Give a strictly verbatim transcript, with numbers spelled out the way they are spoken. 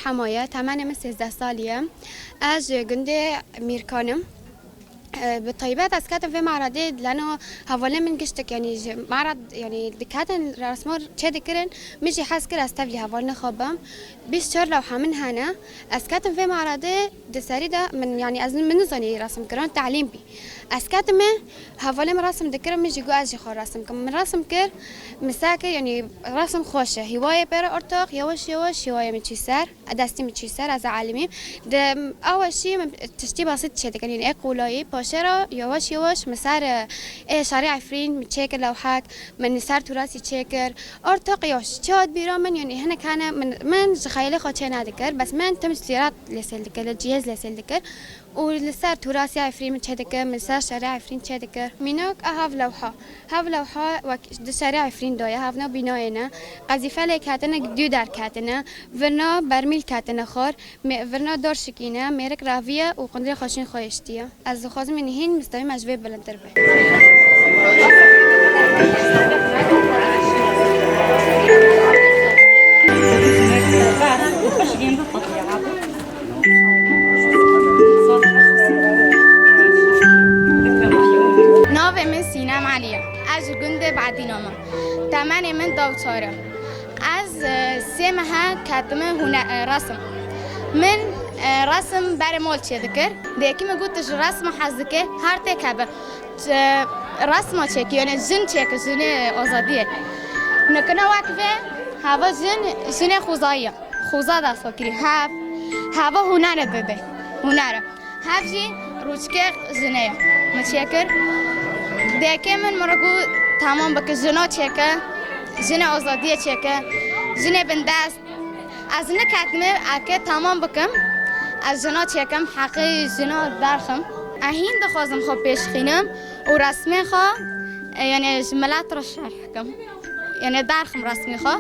Hema ye, temenê min sêzdeh salî ye. Ez ji gundê Mîrkan im. E, bi taybet ez ketim vê meradê, leno hevalên min giştik, yanî ji merad, yanî diketin resma çêdikirin, min jî hez kir ez tevlî hevalên xwe bim. Bîst çar lewha min hene. Ez ketim vê meradê, di serî de min, yanî ez, min nizanî resim kirin, telîm bî. Ez ketime, hevalê min resim dikirin, min jî got ez jî xwe resim kim. Min resim kir, min seh kir, yanî resim xweş e. Hîwayê pê re ortoq, yavaş yavaş hîwayê min çî ser, destî min çî ser, ez elimîm. Di ew jî min tiştî basit çêdikin, yanî ê qolayî, paşê re yavaş yavaş min ser, e, ê şerê Efrîn min çêkir lewhek, min li ser Turasî çêkir. Ortoq yavaş, çi hat bîra min, yanî hinek hene, min, min ji xeyalê xwe çê nedikir, bes min tim surat lê sêl dikir, li cihêz lê sêl dikir. Û li ser Turasya Efrîn min çêdike, min ser şerê Efrîn çêdike. Mînak a hev lewha. Hev lewha wek di şerê Efrîn de ye, hevna bînayê ne. Qezîfe lê ketine, dû derketine. Virna bermîl ketine xwar. Mê-, virna dar şikîne, mêrik raviye û qundrê xweşîn xwe hiştiye. Ez dixwazim, yanî hîn mistewî me ji vê bilindtir be. Navê min Sînem Elî ye. Ez ji gundê Bedîna me. Temenê min deh û çar e. Ez, e, sê mehe ketime hune-, e, resim. Min, e, resim berê mol çêdikir. Dêkî min got, "Tu ji resma hez dike, her têkeve." Ç-, resma çêkî, yanî jin çêkir, jinê azadiyê. Nikine wek vê, heva jin, jinê xwezayî ye. Xweza dest xwe kirî. Hev, heva hunerê dide. Huner e. Hev jî rûçikê jinê ye. Min çêkir. Dêkê min min re got, "Temam bike, jina çêke. Jinê azadiyê çêke. Jinê bindest." Ez niketime eke temam bikim, ez jina çêkim, heqê jina derxim. Ez hîn dixwazim xwe pêşxînim û resmê xwe, e, yanî ji milet re şerh bikim. Yanî derxim resmê xwe.